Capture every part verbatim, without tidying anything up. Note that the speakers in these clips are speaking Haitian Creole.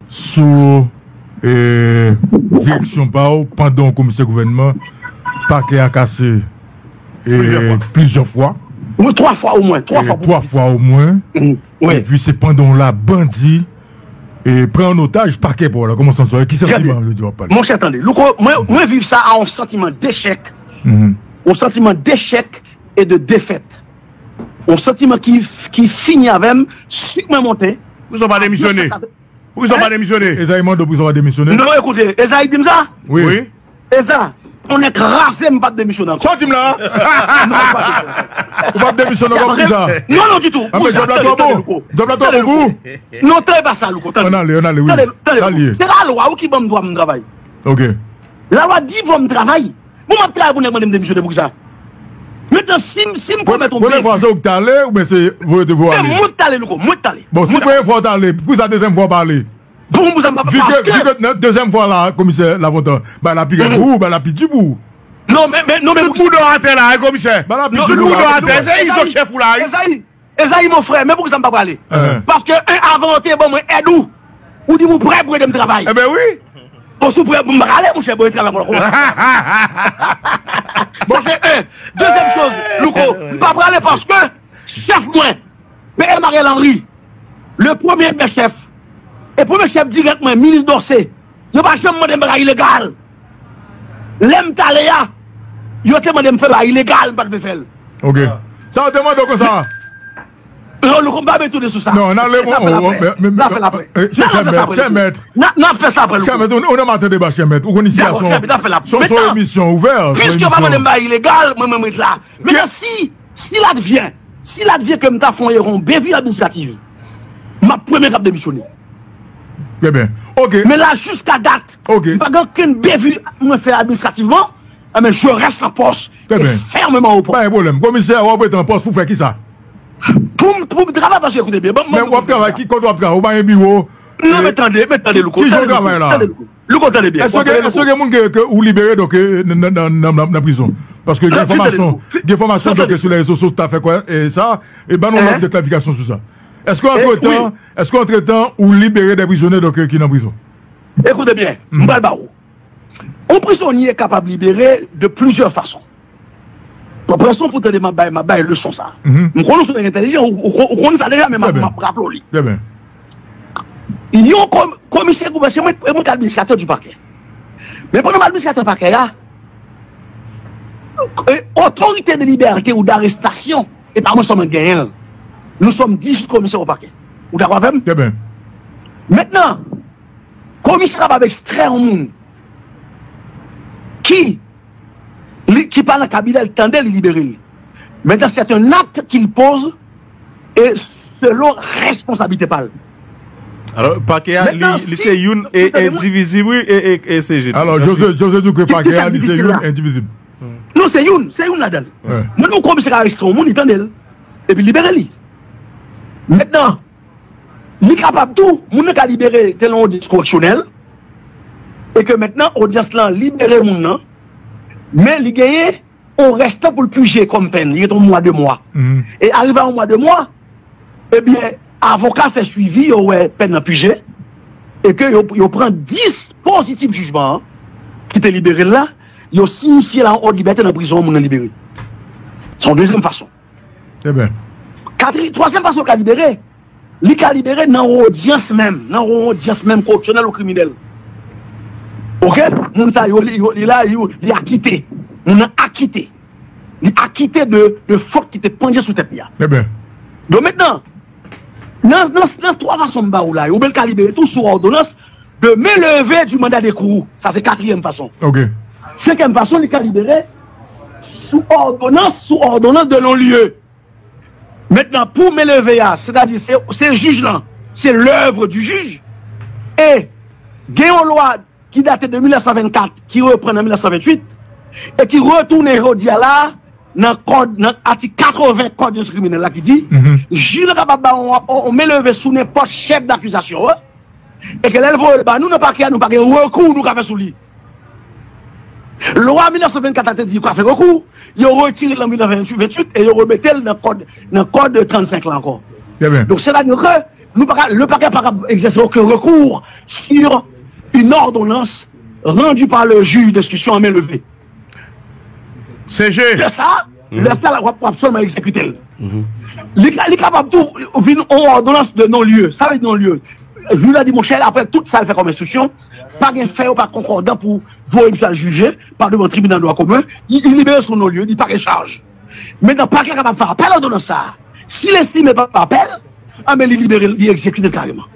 Sou e, direksyon pa w, pandan w komisè gouvènman, pakè a kase e, plizyè fwa. Wi, twa fwa omwen. Twa fwa pou plis. Twa fwa omwen. Epi se pandan w la bandi e, pran an otaj pakè pa w la. Kòman w santi w? Ki santiman jodi w ap pale? Monchè, tande. Louko, mwen, mwen viv sa a yon santiman dechèk. Yon santiman dechèk e de defèt. Yon santiman ki, ki fini avè m, sik mwen monte. Poukisa w pa demisyone? Poukisa w pa demisyone? Ezayi mande w poukisa w pa demisyone. Non, ekoute, Ezayi di m sa? Wi. Eza, konnen kraze m p ap demisyone ankò. Sa w di m la? Ou p ap demisyone ankò poukisa? Non, non, ditou. Anben, djòb la twò bon. Djòb la twò bon pou ou? Non, tande pa sa, Louko, tande. Ann ale, ann ale, wi. Tande, tande, Louko. Se lalwa, wi, ki ban m dwa pou m travay. Ok. Lalwa di fò m travay. Bon, m ap travay pou nèg mande m demisyone poukisa? Mentnan, si m, si m komèt yon betiz. Premye fwa se ou k t ale oubyen se voye te voye w ale? Se mwen k t ale, Louko, mwen k t ale. Bon, si premye fwa w t ale, poukisa dezyèm fwa w pa ale? Pou m, pou sa m pa, paske. Vi ke, vi ke nan dezyèm fwa la, komisè Lafontan, bagay la pi rèd pou ou, bagay la pi di pou ou. Non, men, men, non, men. Tout bouda w atè la, wi, komisè. Bagay la pi di pou ou. Tout bouda w atè, se Izo k chèf ou la, wi. Ezayi, Ezayi, mon frè, men poukisa m pa prale? Paske, en, avan w te ban mwen èd ou, ou di m ou prè pou ede m travay. Enben wi. Bon, si w prè pou m pa prale, monchè, bon, travay ankò. Sa se en. Dezyèm choz, Louko, m pa prale paske chèf mwen, P M Ariel Henry, le premye de chèf, e premye chèf dirèk mwen, minis Dorcé, yo pa janm mande m bagay ilegal. Lè m t ale a, yo te mande m fè bagay ilegal, m pa t vle fè l. Ok. Sa yo te mande w konsa? Non, Louko, m pa vle tounen sou sa. Non, n ale, bon, n ap fè l apre. N ap fè l apre. Chè mèt, chè mèt. N ap fè sa apre, Louko. Chè mèt, ou nan maten deba, chè mèt. Ou konn isi a se yon emisyon ouvè, se yon emisyon. Piske yo pa mande m bagay ilegal, mwen, mwen, mwen ret la. Mentnan, si, si l advyen, si l advyen ke m ta fè yon, yon bevi administrativ, m ap premye k ap demisyone. Trè byen. Ok. Men la, jiska dat, m pa gen okenn bevi mwen fè administrativman, enben, je reste en poste et fermement au poste. Pa gen pwoblèm. Komisè, w ap rete an pòs pou fè kisa? Pou m, pou m travay, paske, ekoute byen, ban m. Men w ap travay, ki kote w ap travay? Ou pa gen biwo? Non, men tande, men tande, Louko. Ki jan w travay la? Louko, tande byen. Èske gen, èske gen moun ke, ke ou libere, donk, nan, nan, nan, nan, nan prizon? Paske gen enfòmasyon, gen enfòmasyon, donk, sou lè rezo sosyo ta fè kwè, e sa, e ban nou lòt de klarifikasyon sou sa. Èske antretan, èske antretan, ou libere de prizonye, donk, ki nan prizon? Ekoute byen, m pral ba ou. Yon prizonye kapab libere de plizyè fason. Bon, pran son pou tande, m ap bay, m ap bay leson sa. M konnen w se yon nèg entèlijan, ou, ou, ou konn sa deja, men m ap, m ap raple w li. Yon kom-, komisè gouvènman, se mwen, mwen k administratè du parquet. Men pandan m administratè pakè a, e, otorite de libète ou darestasyon, e pa mwen sèlman k genyen l. Nou sòm dizuit komisè o pakè. Ou dakò avè m? Mentnan, komisè kapab ekstrè yon moun ki, li, ki pa nan kabinè l, tande l, libere l. Mentnan, c'est un acte qu'il pose e selon responsablite pa l. Alò, pakè a, li, li se youn e endivizib, wi, e, e, e se jid. Alò, Jose, Jose di ke pakè a, li se youn endivizib. Non, se youn, se youn ladan l. Mwen, yon komisè ka ekstrè yon moun, li tande l, epi libere li. Mentnan, li kapab tou, moun nan ka libere te nan odyans koreksyonèl, e ke mentnan, odyans lan libere moun nan, men li genyen yon rèstan pou l pije kòm pèn, li rete yon mwa, de mwa. E arive a yon mwa, de mwa, ebyen, avoka fè swivi, yo wè pèn nan pije, e ke yo, yo pran dispozitif jijman an, ki te libere l la, yo siyifye l a yon òd libète nan prizon an, moun nan libere. Se yon dezyèm fason. Trè byen. Katri-, twazyèm fason l ka libere, li ka libere nan yon odyans menm, nan yon odyans menm koreksyonèl ou kriminèl. Oke? Moun sa yo, li, yo, li la, yo, li akite. Moun nan akite. Li akite de, de fòt ki te pandye sou tèt li a. Trè byen. Donk mentnan, nan, nan, nan twa fason m ba ou la yo, oubyen l ka libere tou sou òdonans, de main levée du mandat d'écrou. Sa se katriyèm fason. Oke. Senkyèm fason, li ka libere sou òdonans, sou òdonans de non-lieu. Mentnan, pou main levée a, sètadi se, se jij lan, se lèv di jij, e gen yon lwa ki date de mil nèf san vennkat, ki reprann an mil nèf san venntuit, e ki retounen jodi a la, nan kòd, nan atik katreven kòd enstriminèl la ki di, jij lan kapab ba yon, yon, yon main levée sou nenpòt chèf dakizasyon an, e ke lè l voye l ba nou nan pakè a, nou pa gen rekou nou ka fè sou li. Lwa mil nèf san vennkat la te di yo ka fè rekou, yo retire l an mil nèf san venntuit e yo remete l nan kòd, nan kòd trannsenk la ankò. Donk, sètadi ke nou pa ka, le parquet pa ka egzèse okenn rekou sur une ordonnance rendue par le juge d'instruction à main levée. Se je. Lè sa, lè sa la, w ap, w ap sèlman egzekite l. Li, ka- li kapab tou vin yon òdonans de non-lye. Sa vle di non-lye. Jij la di, monchè, apre tout sa l fè kòm enstriksyon, pa gen fè yo pa konkòdan pou voye misye al jije pa devan tribinal dwa komen, li, li libere sou non-lye, li pa gen chaj. Mentnan, pakè a kapab fè apèl òdonans sa a. Si l estime pa fè apèl, anben li libere l, li egzekite l kareman.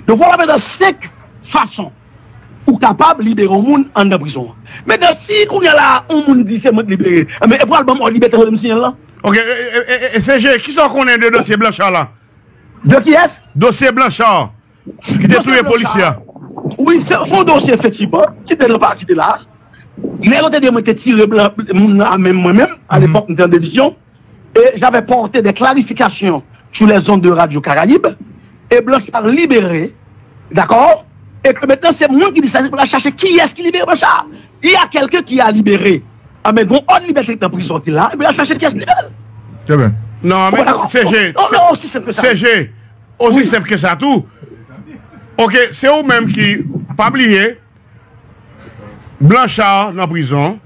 Donk, vwala mentnan senk fason ou kapab libere yon moun anndan prizon an. Mentnan, si kounye a la, yon moun di se mwen k libere, anben, e pou al ban m òd libète sou domsiyèl lan. Ok, e, e, e, e, C G, kisa w konnen de dosye Blanchard la? De kiyès? Dosye Blanchard, ki te touye polisye a. Wi, se se yon dosye efektivman ki te nan pati te la. Nèg yo te di mwen te tire blan moun nan a men m mwen menm, alepòk m te an devizyon, et j'avais porté des clarifications sur les ondes de Radio Caraïbe, et Blanchard libéré, d'accord? Et que maintenant c'est moi qui dis ça, il faudra chercher qui est-ce qui libère Blanchard. Il y a quelqu'un qui a libéré. Ah, mais bon, on libère dans prison qui là, et puis il a cherché qui est-ce qui libère. Trè byen. Non, men, se je. Non, non, osi senp ke sa. Se je. Osi senp ke sa tou. Ok, se ou menm ki, pa bliye, Blanchard nan prizon.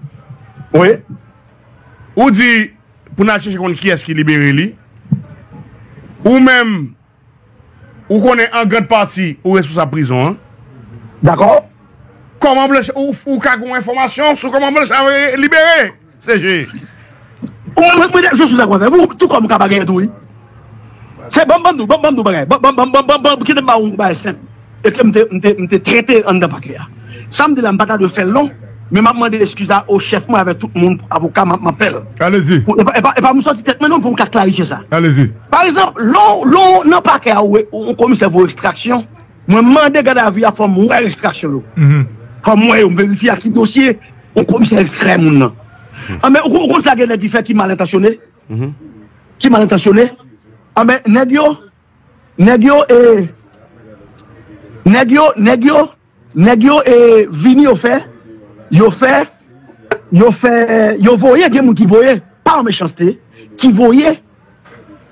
Wi. Ou di, pou n al chèche konn kiyès ki libere li. Ou menm, ou konnen an grand pati, ou responsab prizon an. Dakò. Kòman Blanchard, ou, ou ka gen yon enfòmasyon sou kòman Blanchard libere? Se je. Mwen, mwen, mwen, je suis d'accord avec vous, tout comme Kabagay tou, wi. Se ban, ban nou, ban, ban nou bagay. Ban, ban, ban, ban, ban, ban, kite m ba ou bagay senp. E ke m te, m te, m te trete anndan pakè a. Sa m di la, m pa ta dwe fè l long, men m ap mande eskiz a o chèf mwen avèk tout moun, avoka, m ap, m ap fè l. Alezi. Pou, e pa, e pa, e pa m sòti tèt mwen non, pou m ka klarifye sa. Alezi. Pa egzanp, lè w, lè w nan pakè a, ou, ou, yon komisè voye ekstraksyon, mwen mande gadavi a fò m wè ekstraksyon yo. Fò m wè yo, m verifye a ki dosye yon komisè ekstrè moun nan. Anben, ou, ou konn sa gen nèg ki fè ki mal entansyone? Ki mal entansyone? Anben, nèg yo, nèg yo, e, nèg yo, nèg yo, nèg yo, e, vini yo fè, yo fè, yo fè, yo voye, gen moun ki voye, pa an mechanste, ki voye,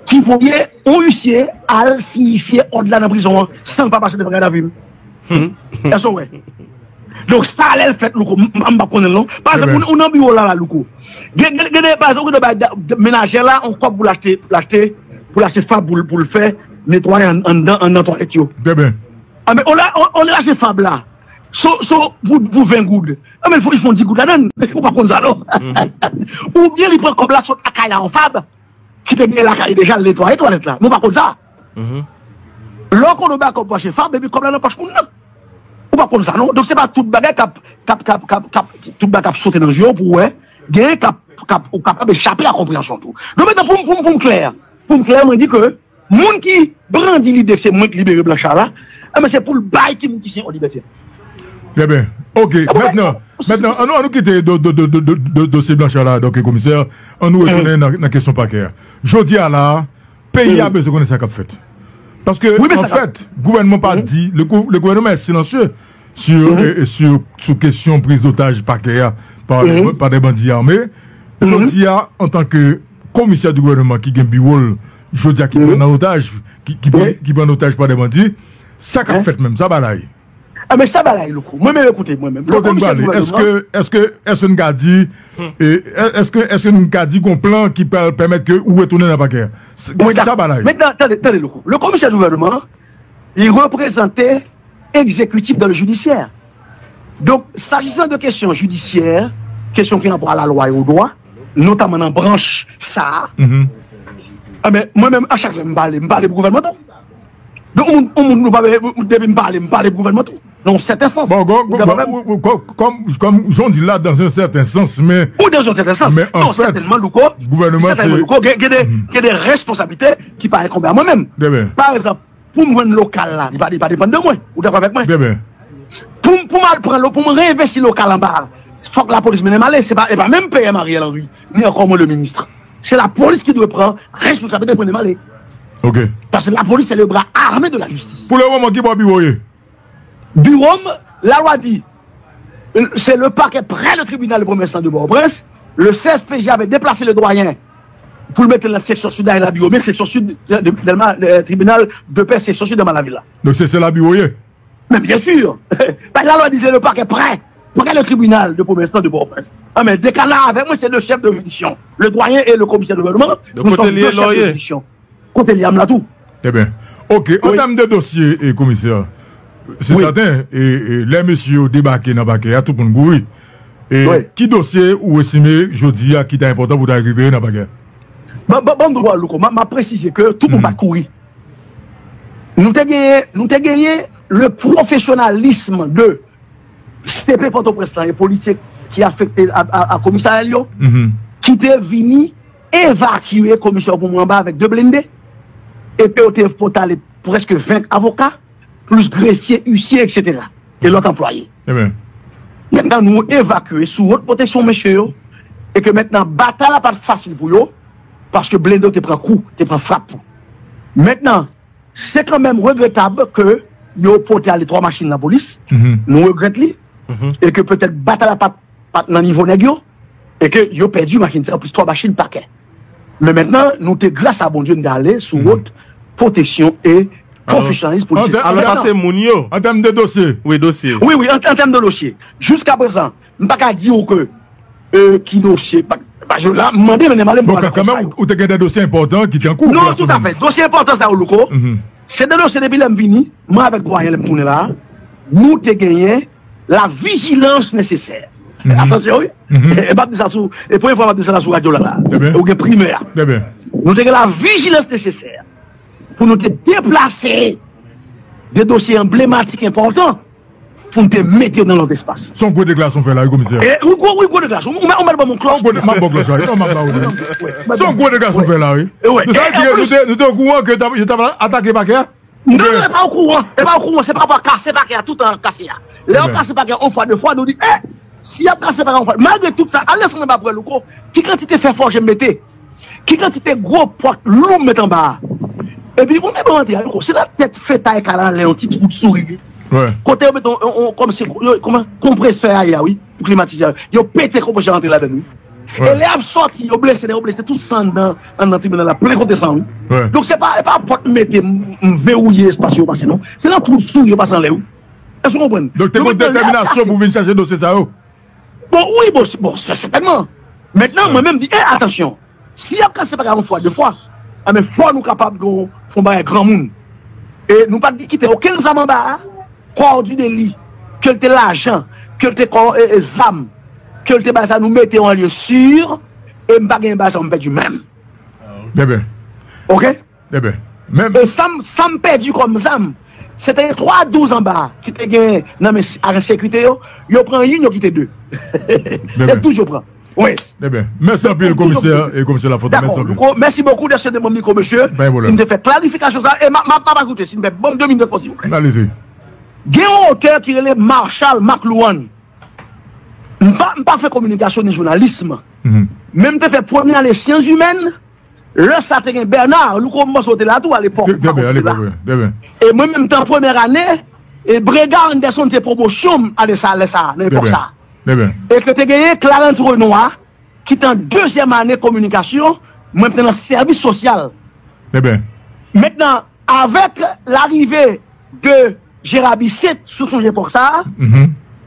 ki voye yon isye al siyifye òd la nan prizon an, san l pa pase devan gadavi m. Èske w wè? Donk, sa lè l fèt, Louko, m, m, m pa konnen l non. Pa egzanp, ou, ou nan biwo la, la, Louko. Gen, gen, gen de, pa egzanp, ou gen de bay da- de- menajè la, yon kòb pou l achte, pou l achte, pou l achte fab pou l, pou l fè netwaye an, anndan, anndan twalèt yo. Trè byen. Anben, olye, o- olye l achte fab la, so, so, pou, pou ven goud. Anben, l fè, l fè yon di goud ladan l. Ou pa konn sa, non? Oubyen li pran kòb la, sot lakay la, yon fab, ki te gen lakay deja, l netwaye twalèt la. Mwen pa konn sa. Lè w konn ou bay kòb pou achte fab, epi kòb la nan pòch moun nan. Ou pa konn sa, non? Donk, se pa tout bagay k ap, k ap, k ap, k ap, k ap, tout bagay k ap sote nan je w pou w wè. Genyen k ap, k ap, ou kapab echape a konpreyansyon tou. Donk, mentnan, pou m, pou m, pou m klè, pou m klè, mwen di ke moun ki brandi lide ke se mwen ki libere Blanchard la, enben, se pou l bay Kim Kisin yon libète. Trè byen. Ok, mentnan, mentnan, ann nou, ann nou kite do, do, do, do, do, do, dosye Blanchard la, donk, komisè, ann nou retounen nan, nan kesyon pakè a. Jodi a la, peyi a bezwen konnen sa k ap fèt. Paske, anfèt, gouvènman pa di, le, gou- le gouvernement est silencieux sur, euh, sur, sou kesyon priz dotaj pakè a pa, pa de bandi ame. Jodi a, antanke komisè di gouvènman ki gen biwo l, jodi a ki pran nan otaj, ki, ki, pran- ki pran nan otaj pa de bandi, sa k ap fèt menm, sa bagay. A, men sa bagay, Louko. Mwen menm, ekoute, mwen menm. Kote n prale? Èske, èske, èske n ka di, e, èske, èske n ka di gon plan ki pral pèmèt ke ou retounen nan pakè a? Sa bagay. Mentnan, tande, tande, Louko. Le komisè di gouvènman, li reprezante egzekitif dan le jidisyè. Donk, s'agissant de kesyon jidisyè, kesyon ki an rapò a lalwa e o dwa, notaman nan branch sa a, enben, mwen menm, a chak lè m pale, m pale pou gouvènman tou. Donk, yon moun, yon moun, nou pa, depi m pale, m pale pou gouvènman tou. Nan yon sèten sans. Bon, bon, bon, bon, kòm, kòm, kòm jan w di la, dans un certain sens, men. Ou dans un certain sens. Men an fèt, sètènman, Louko, gouvènman, sètènman, Louko, gen, gen de, gen de responsablite ki pa enkonbe a mwen menm. Pa egzanp, pou m jwenn lokal la, li pa, li pa depann de mwen. Ou dakò avèk mwen? Pou m, pou m al pran lo, pou m reinvesti lokal anba, fòk lapolis mennen m ale. Se pa, e pa menm P M Ariel Henry, ni ankò mwen le ministre. Se lapolis ki dwe pran responsablite pou mennen m ale. Ok. Paske lapolis se le bra ame de la jistis. Pou le moman, ki bò biwo w ye? Biwo m, lalwa di, c'est le parquet près le tribunal de première instance de Port-au-Prince. Le C S P J avait déplacé le doyen pou l mete l nan seksyon sid Dèlma Biwo, men seksyon sid Dèlma, tribinal de pè seksyon sid Dèlma Lavil la. Donk se, se Dèlma Biwo ye? Men byen si. Paske lalwa di se le pakè prè, prè le tribinal de premye enstans de Pòtoprens. An men de ka la avèk mwen se de chèf de jiridiksyon, le dwayen e le komisè de gouvènman. Donk kote li ye la w ye? Kote li a m la tou. Trè byen. Ok, an tèm de dosye, e komisè, se sèten, e, e lè mesye yo debake nan pakè a, tout moun kouri. E ki dosye ou estime jodi a ki ta enpòtan pou ta rekipere nan pakè a? Ban, ban, ban m di w, Louko, m a, m a presize ke tout moun pa t kouri. Nou te genyen, nou te genyen le pwofesyonalism de C P Pòtoprens lan e polisye ki afekte a, a, a komisarya yo, ki te vini evakye komisè yo pou mwen anba avèk de blende, epi yo te pote ale prèske ven avoka, plis grefye, isye, etsetera, e lòt anplwaye. Mentnan, nou evakye sou wòt pwoteksyon mesye yo, e ke mentnan, batay la pa t fasil pou yo, paske blende yo te pran kou, te pran frap. Mentnan, se kanmenm regretab ke yo pote ale twa machin lapolis, nou regrèt li, e ke petèt batay la pa t, pa t nan nivo nèg yo, e ke yo pèdi machin sa yo, plis twa machin pakè. Men mentnan, nou te, gras a Bondye, nou te ale sou wòt pwoteksyon e pwofesyonalism polisye. Alò, sa se moun yo. An tèm de dosye. Wi, dosye. Wi, wi, an, an tèm de dosye. Jiskaprezan, m pa ka di w ke, e, ki dosye, pa, pa, la, m mande, men, mande m. Bon, kanmenm, ou, ou te gen de dosye enpòtan ki te an kou. Non, toutafè. Dosye enpòtan sa yo, Louko, se de dosye depi lè m vini, mwen avèk dwayen lè m tounen la, nou te genyen la vijilans nesesè. Atansyon, wi. E m ap di sa sou, e premye fwa m ap di sa la sou radyo la, la. E ou gen primè a. Nou te gen la vijilans nesesè pou nou te deplase de dosye anblematik enpòtan pou n te mete yo nan lòt espas. Se yon gwo deklarasyon w fè la, wi, komisè. E, wi, gwo, wi, gwo deklarasyon. Ou, ou mèt, ou mèt ban m yon klòch. Yon gwo de-, m ap ba w klòch la, wi. Non, m ap ba w, wi. Se yon gwo deklarasyon w fè la, wi. Sa vle di ke nou te, nou te okouran ke yo t ap, yo t ap atake pakè a? Non, non, e pa okouran. E pa okouran. Se pa rapò a kase pakè a, tout an kase a. Lè yo kase pakè a yon fwa, de fwa, nou di, e, si y ap kase pakè a yon fwa, malgre tout sa, al desann anba pou wè, Louko, ki kantite fè fòje m mete? Ki kantite gwo pòt lou m met anba a? Epi, ou menm antre a, Louko, se nan tèt fetay kay la, lè yon ti twou t souri. Kote yo mete yon, yon, yon, kòmsi, yo, kòman, konpresè a ye a, wi, pou klimatize a. Yo pete konpresè a, antre ladann, wi. E lè y ap sòti, yo blese, lè yo blese, tout san anndan, anndan tribinal la, plen kote san, wi. Donk, se pa, se pa pòt m mete, m, m vewouye espas yo pase, non. Se nan twou t souri yo pase anlè, wi. Èske w konprann? Donk, te gen detèminasyon pou vin chache dosye sa yo? Bon, wi, bon, bon, sètènman. Mentnan, mwen menm di, e, atansyon. Si y ap kase bagay yon fwa, de fwa, enben, fò nou kapab gon, fè yon bagay granmoun. E nou pa t kite okenn zam anba a, kòdone li, ke l te lajan, ke l te kò, e, e, zam, ke l te bagay sa, nou mete yon lye si, e m pa gen bagay sa, m pèdi menm. Bebe. Ok? Bebe. Menm. E sa m, sa m pèdi kòm zam, se te twa douz anba a ki te gen nan men ajan sekirite yo, yo pran youn, yo kite de. Se douz yo pran. Wi. Trè byen. Mèsi anpil, komisè, e komisè Lafontan. Mèsi anpil. Dakò. Mèsi bokou de se de mon mikwo, mesye. Pa gen pwoblèm. M te fè klarifikasyon sa, e m a, m a, m ap ajoute, si n fè ban m de minit ankò, silvouplè. Alezi. Gen yon otè ki rele Marshall McLuhan. M pa, m pa fè kominikasyon ni jounalis. Men m te fè premye ane syans imèn, lè sa te gen Bernard, Louko, m panse w te la tou alepòk. Trè byen, alepòk, wi, trè byen. E mwen menm, m te an premyè ane, e Brega Anderson se pwomosyon m ane sa, lè sa, nan epòk sa. Trè byen. E ke te genyen Clarence Renois, ki te an dezyèm ane kominikasyon, mwen te nan sèvis sosyal. Trè byen. Mentnan, avèk larive de Gérard Bisset, si w sonje epòk sa,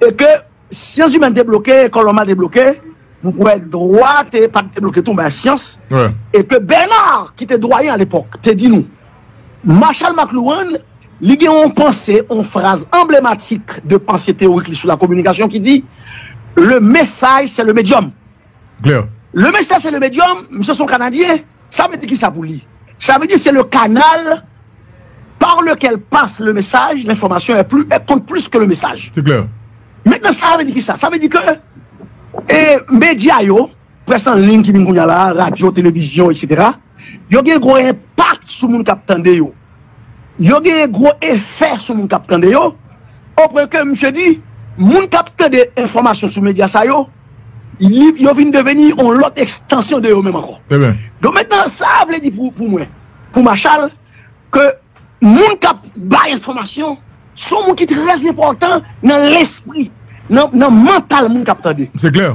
e ke syans imèn te bloke, ekòl nòmal te bloke, m kwè dwa te, pa t te bloke tou, men syans, e ke Bernard, ki te dwayen alepòk, te di nou, Marshall McLuhan, li gen yon panse, yon fraz anblematik de panse teyorik li sou la kominikasyon ki di, le message, c'est le médium. Klè. Le message, c'est le médium, misye se yon Kanadyen. Sa vle di kisa pou li? Sa vle di se le canal par lequel passe le message, l'information est plus, elle compte plus que le message. Se klè. Mentnan, sa vle di kisa? Sa vle di ke, e, medya yo, près an liy ki vin kounye a la, radyo, televizyon, etsetera, yo gen gwo enpak sou moun k ap tande yo. Yo gen gwo efè sou moun k ap tande yo, opwen ke misye di, moun k ap tande enfòmasyon sou medya sa yo, li, yo vin deveni yon lòt ekstansyon de yo menm ankò. Trè byen. Donk, mentnan, sa vle di pou, pou mwen, pou Marshall, ke moun k ap bay enfòmasyon, se yon moun ki trè enpòtan nan lespri, nan, nan mantal moun k ap tande. Se klè.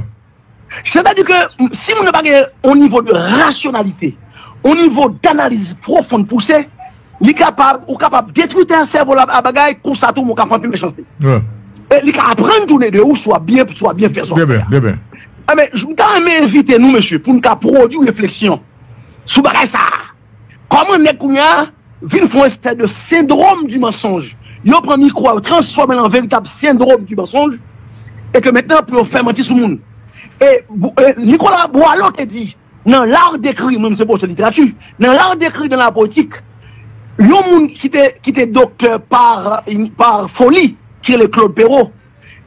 Sètadi ke, si moun nan pa gen yon nivo de rasyonalite, yon nivo danaliz pwofon pouse, li kapab, ou kapab detwi tè sèvo l a bagay, konsa tou, ou ka pran anpil mechanste. E li ka aprann tou de ou, swa byen, swa byen fè, swa fè. Byen, byen. Enben, m ta renmen envite nou, mesye, pou n ka pwodui refleksyon sou bagay sa a. Kòman nèg kounye a vin fè yon espès de sendrom di mansonj. Yo pran mikwo a, yo transfòme l an veritab sendrom di mansonj, e ke mentnan pou yo fè manti sou moun. E, e Nicolas Boileau te di, nan lar dekri, mwen se pwofesè literati, nan lar dekri, nan la poétique, yon moun ki te, ki te doktè pa, pa foli, ki rele Claude Perrault,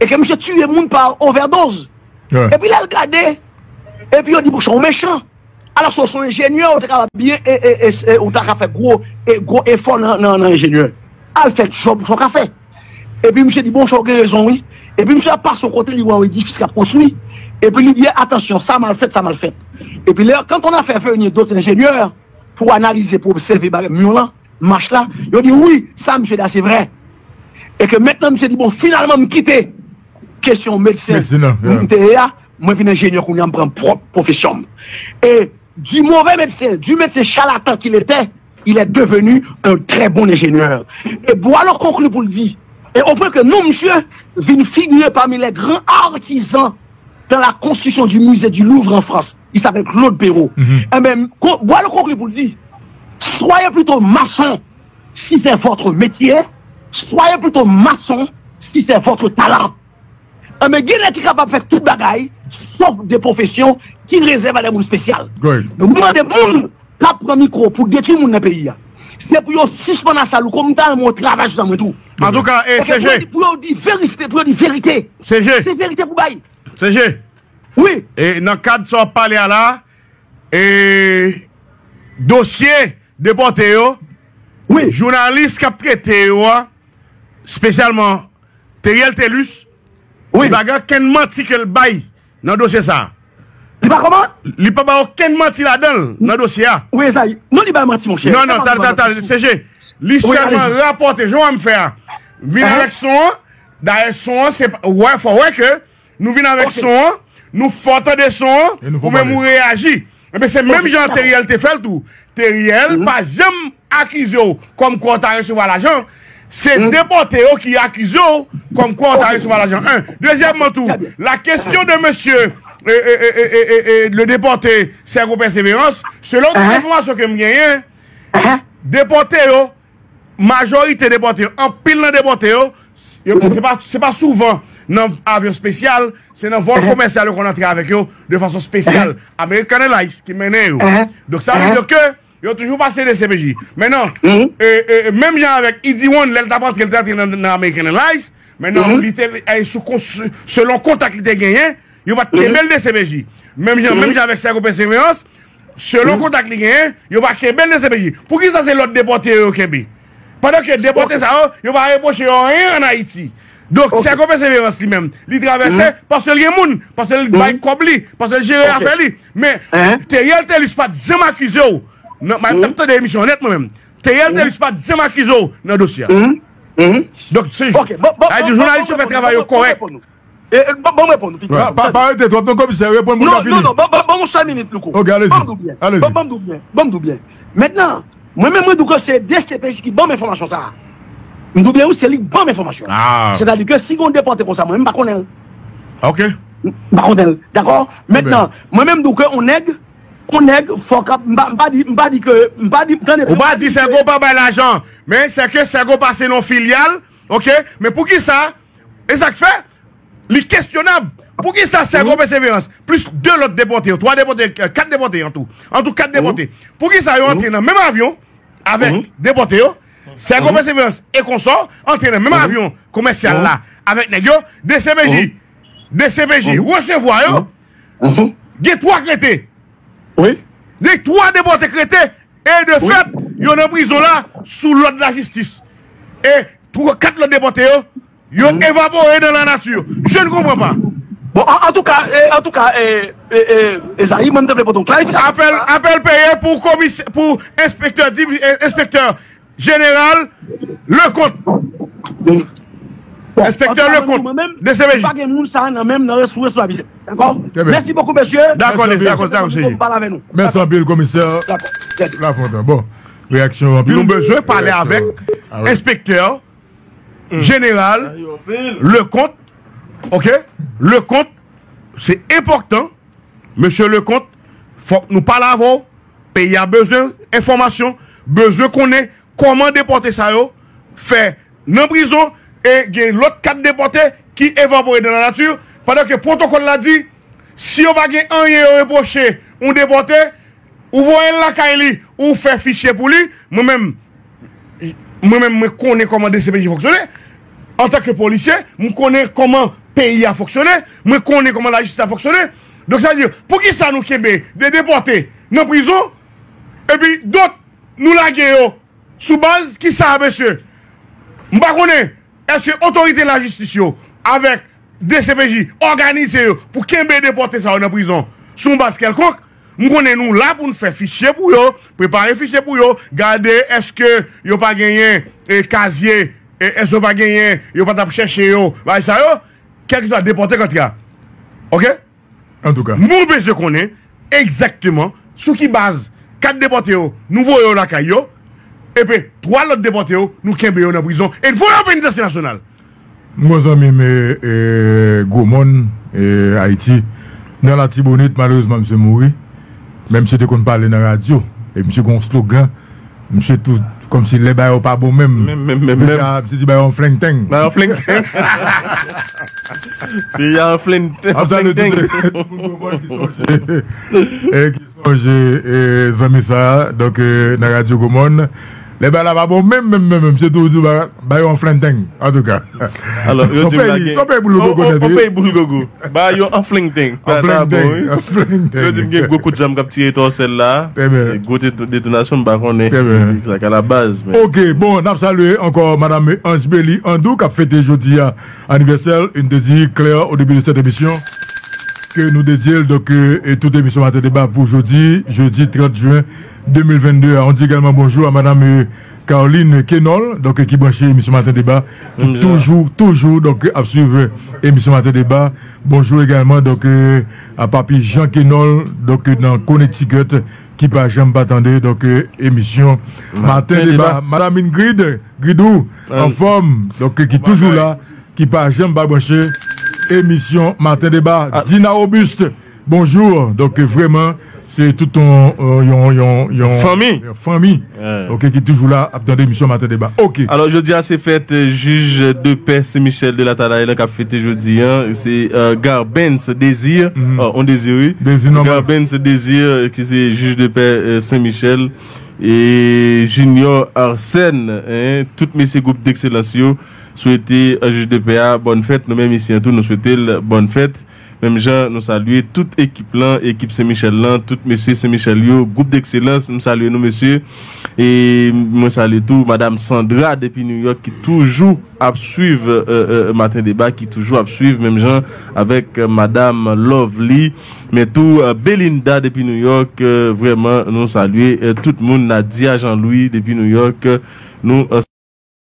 e ke misye tiye moun pa ovèdoz. Epi lè l gade, epi yo di, "Bon, se yon mechan." Alò, si w se yon enjenyè, ou te kapab byen, e, e, e, e, ou ta ka fè gwo, e, gwo efò nan, nan, nan enjenyè. Al fè djòb, sa w ka fè. Epi misye di, "Bon, sa w gen rezon, wi." Epi misye ap pase yon kote, li wè yon edifis k ap konstwi. Epi li di, "Atansyon, sa mal fèt, sa mal fèt." Epi lè, quand on a fait venir d'autres ingénieurs pou analize, pou obsève bagay, mi lan, mach la, yo di, "Wi, sa misye di a, se vrè." E ke mentnan, misye di, "Bon, finalman, m kite kesyon medsen m te ye a, mwen vin enjenyè kounye a, m pran pwòp pwofesyon m." E du mauvais médecin, du médecin charlatan qu'il était, il est devenu un très bon ingénieur. Et Boileau conclut pour le dire, et au point que non, monsieur, vin figurer parmi les grands artisans dans la construction du musée du Louvre en France. Il s'appelle Claude Perrault. Enben, Boileau conclut pour le dire, soyez plutôt maçon si c'est votre métier, soyez plutôt maçon si c'est votre talent. Enben, gen nèg ki kapab fè tout bagay, sòf de pwofesyon ki rezève a de moun espesyal. Donk, mwen mande moun k ap pran mikwo pou detwi moun nan peyi a, se pou yo sispann asalouk. Mwen ta renmen w travay sou sa mwen tou. Antouka, e, Sejè, pou yo di verite, pou yo di verite. Sejè. Se verite pou bay. Sejè. Wi. E nan kad sa w ap pale a la, e dosye depòte yo, jounalis k ap trete yo a, espesyalman Theriel Thelus, li pa gen okenn manti ke l bay nan dosye sa a. Li pa kòman? Li pa bay okenn manti ladan l nan dosye a. Wi, Ezayi. Non, li bay manti, monchè. Non, non, tal, tal, tal, Sejè. Li sèlman rapòte, jan w fè a. Vin avèk son an, dayè son an, se pa, wè, fò wè ke nou vin avèk son an, nou fè w tande son an, ou menm ou reyaji. Enben, se menm jan Theriel te fè l tou. Theriel pa janm akize w kòmkwa w ta resevwa lajan. Se depòte yo ki akize w kòmkwa w ta resevwa lajan. En. Dezyèmman tou, la question de monsieur, e, e, e, e, e, e, le déporté Sergo Persévérance, selon tout enfòmasyon ke m genyen, depòte yo, majorite depòte yo, anpil nan depòte yo, yo, se pa, se pa souvan nan avyon espesyal, se nan vòl komèsyal yo konn antre avèk yo de fason espesyal. American Airlines ki mennen yo. Donk, sa vle di ke yo toujou pase D C P J. Mentnan, e, e, menm jan avèk Idi One, lè l t ap antre, l te antre nan, nan American Airlines, mentnan, li te, e, sou kon-, selon kontak li te genyen, yo pa t kenbe l D C P J. Menm jan, menm jan avèk Sergo Persévérance, selon kontak li genyen, yo pa kenbe l D C P J. Poukisa se lòt depòte yo yo kenbe? Pandan ke depòte sa yo, yo pa repwoche yo anyen ann Ayiti. Donk, Sergo Persévérance li menm, li travèse paske l gen moun, paske l bay kòb li, paske l jere afè li. Men, Theriel Thelus pa t janm akize w. Nan, m ap tande emisyon an nèt mwen menm. Theriel Thelus pa t janm akize w nan dosye a. Donk, se, sa vle di jounalis yo fè travay yo kòrèk. E, e, ban, ban m reponn ou, Pita. Pa, pa, pa rete twòp, non, komisè, reponn pou n ka fini. Non, non, non, ban, ban, ban m yon sèl minit, Louko. Ok, alezi. Ban m di w byen. Alezi. Ban, ban m di w byen. Ban m di w byen. Mentnan, mwen menm, mwen di w ke se D C P J ki ban m enfòmasyon sa a. M di w byen, wi, se li k ban m enfòmasyon. Ah. Sètadi ke si gen yon depòte konsa, mwen menm, m pa konnen l. Ok. M pa konnen l. Dakò? Mentnan, mwen menm, m di w ke yon nèg, yon nèg, fòk ap, m pa, m pa di, m pa di ke, m pa di, tande. Ou pa di Sergo pa bay lajan, men se ke Sergo pase nan yon filyal, ok? Men poukisa? E sa k fè li kesyonab. Poukisa Sergo Persévérance, plis de lòt depòte yo, twa depòte, e, kat depòte an tou, an tou kat depòte, poukisa yo antre nan menm avyon avèk depòte yo, Sergo Persévérance e konsò antre nan menm avyon komèsyal la avèk nèg yo, D C P J, D C P J resevwa yo, gen twa k rete. Gen twa depòte k rete, e de fèt, yo nan prizon la sou lòd lajistis. E twa, kat lòt depòte yo, yo evapore dans la nature. Je ne comprends pas. Bon, an, antouka, e, antouka, e, e, e, Ezayi, mwen, m te vle pote yon klarifikasyon. Apèl, apèl peye pou komis-, pou enspektè, div-, e, enspektè jeneral Leconte. Bon, enspektè Leconte, D C P J. Pa gen moun sa nan menm nan sou responsabilite. Dakò? Mèsi bokou, mesye. Dakò, dakò, dakò, dakò. Mèsi anpil, komisè Lafontan. Bon, reyaksyon anpil. Nou bezwen pale avèk enspektè jeneral Leconte. Ok? Leconte, se enpòtan. Mesye Leconte, fòk nou pale avè w. Peyi a bezwen enfòmasyon, bezwen konnen kòman depòte sa yo fè nan prizon, e gen lòt kat depòte ki evapore dan la nati, pandan ke pwotokòl la di, si yo pa gen anyen yo repwoche yon depòte, ou voye l lakay li, ou fè fichye pou li, mwen menm, mwen menm, mwen konnen kòman D C P J fonksyone. Antanke polisye, mwen konnen kòman peyi a fonksyone, mwen konnen kòman lajistis la fonksyone. Donk, sa vle di, poukisa nou kenbe de depòte nan prizon, epi dòt, nou lage yo sou baz ki sa, mesye? M pa konnen, èske otorite lajistis yo, avèk D C P J, òganize yo pou kenbe depòte sa yo nan prizon sou yon baz kèlkonk? M konnen nou la pou n fè fichye pou yo, prepare fichye pou yo, gade èske yo pa genyen, e, kazye, e, èske yo pa genyen, yo pa t ap chèche yo, bagay sa yo, kèlkeswa depòte k antre a. Ok? Antouka. Nou bezwen konnen egzakteman sou ki baz kat depòte yo, nou voye yo lakay yo, epi twa lòt depòte yo, nou kenbe yo nan prizon e n voye yo penitansye nasyonal. M gon zanmi m, e, e, Gwomòn, e, Ayiti, nan Latibonit, malerezman, misye mouri. Men misye te konn pale nan radyo. E misye gon slogan. Misye tou, kòmsi lè bagay yo pa bon menm. Menm, menm, menm, menm. Misye di bagay yo an flengteng. Bagay yo an flengteng. Peyi a an flengteng. Ap salye tout moun Gwomòn ki sonje. E ki sonje, e, zanmi sa a, donk, e, nan radyo Gwomòn. Lè bagay la pa bon menm, menm, menm, menm. Misye tou di bagay, bagay yo an flengteng, antouka. Alò, yo di m la gen. Son peyi boul gogo nèt, wi. Son peyi boul gogo. Ba yo an flengteng. An flengteng, an flengteng. Yo di m gen gwo kout zam k ap tire etwonsèl la. Trè byen. Gwo detonasyon, m pa konnen ki sa k alabaz. Ok, bon, n ap salye ankò madanm Ange Belly Andou k ap fete jodi a anivèsè l. E n te di klè o debi de sèt emisyon ke nou dedye l, donk, e tout emisyon Maten Deba pou jodi, jedi trant jen de mil vennde a. On di egalman bonjou a madanm, e, Caroline Kenol, donk, ki branche emisyon Maten Deba, ki toujou, toujou, donk, ap swiv emisyon Maten Deba. Bonjou egalman, donk, e, a Papi Jean Kenol, donk, nan Connecticut, ki pa janm pa tande, donk, e, emisyon Maten Deba. Madanm Ingrid, Gridou, anfòm, donk, ki toujou la, ki pa janm pa branche emisyon Maten Deba. Dina Robuste, bonjou. Donk, vrèman, se tout yon, yon, yon, yon fanmi. Yon fanmi. Ok, ki toujou la ap tande emisyon Maten Deba. Ok. Alò, jodi a se fèt, e, jij de pè Sen Michèl de Latalay la k ap fete jodi a. Se, e, Garbens Désir, e, on Désir, wi. Désir nòmal. Garbens Désir, e, ki se jij de pè, e, Sen Michèl. E Junior Arsène, en, tout mesye gwoup dekselans yo, swete, e, jij de pè a bòn fèt. Nou menm isi an tou, nou swete l bòn fèt. Menm jan nou salye tout ekip lan, ekip Sen Michèl lan, tout mesye Sen Michèl yo, gwoup dekselans, m salye nou, mesye. E mwen salye tou madanm Sandra depi New York ki toujou ap swiv, e, e, Maten Deba, ki toujou ap swiv, menm jan avèk, e, madanm Lovely, men tou, e, Belinda depi New York, e, vrèman, nou salye, e, tout moun, Nadia Jean-Louis depi New York, e, nou, e,